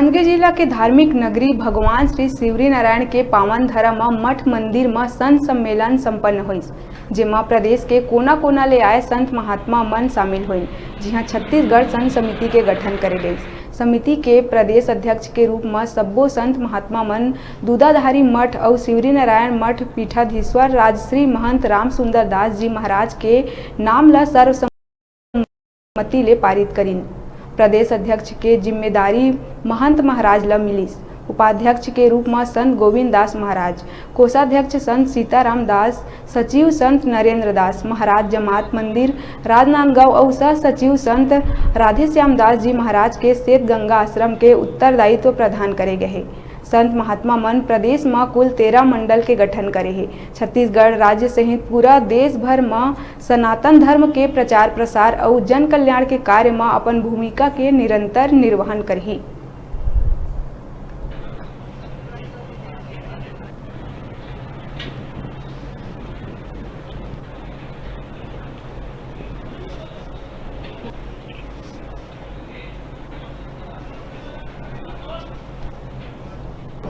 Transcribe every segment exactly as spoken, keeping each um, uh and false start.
कांकेर जिला के धार्मिक नगरी भगवान श्री शिवरीनारायण के पावन धरा म मठ मंदिर म संत सम्मेलन संपन्न होइस, जेमा प्रदेश के कोना-कोना ले आए संत महात्मा मन शामिल होइन, जिहां छत्तीसगढ़ संत समिति के गठन करे गइस। समिति के प्रदेश अध्यक्ष के रूप म सब्बो संत महात्मा मन दूधाधारी मठ अउ शिवरीनारायण मठ पीठाधीश्वर राजश्री महंत रामसुंदर दास जी महाराज के नाम ल सर्वसम्मति ले पारित करिन। प्रदेश अध्यक्ष के जिम्मेदारी महंत महाराज ल मिलिस। उपाध्यक्ष के रूप म संत गोविंद दास महाराज, कोषाध्यक्ष संत सीताराम दास, सचिव संत नरेंद्र दास महाराज, जमात मंदिर राजनांदगांव अउ सह सचिव संत राधेश्याम दास जी महाराज के श्वेत गंगा आश्रम के उत्तरदायित्व प्रदान करे गए हे। संत महात्मा मन प्रदेश म कुल तेरह मंडल के गठन करे हे। छत्तीसगढ़ राज्य सहित पूरा देश भर म सनातन धर्म के प्रचार प्रसार अउ जन कल्याण के कार्य म अपन भूमिका के निरंतर निर्वहन करही।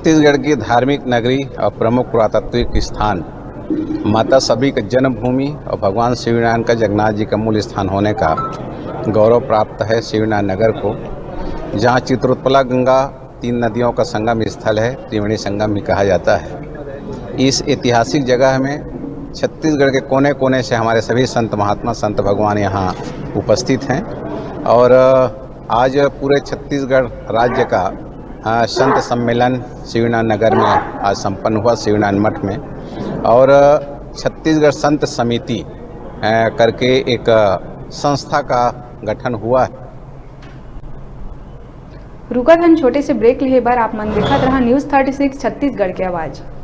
छत्तीसगढ़ की धार्मिक नगरी और प्रमुख पुरातात्विक स्थान, माता सभी का जन्मभूमि और भगवान शिवनारायण का, जगन्नाथ जी का मूल स्थान होने का गौरव प्राप्त है शिवनारायण नगर को, जहाँ चित्रोत्पला गंगा तीन नदियों का संगम स्थल है, त्रिवेणी संगम भी कहा जाता है। इस ऐतिहासिक जगह में छत्तीसगढ़ के कोने-कोने से हमारे सभी संत महात्मा, संत भगवान यहाँ उपस्थित हैं और आज पूरे छत्तीसगढ़ राज्य का, अ, संत सम्मेलन शिवनारायण नगर में आज संपन्न हुआ, शिवनारायण मठ में। और छत्तीसगढ़ संत समिति, अ, करके एक, अ, संस्था का गठन हुआ है। रुकत हन छोटे से ब्रेक लेहे बर, आप मन देखत रहा न्यूज़ थर्टी सिक्स छत्तीसगढ़ के आवाज़।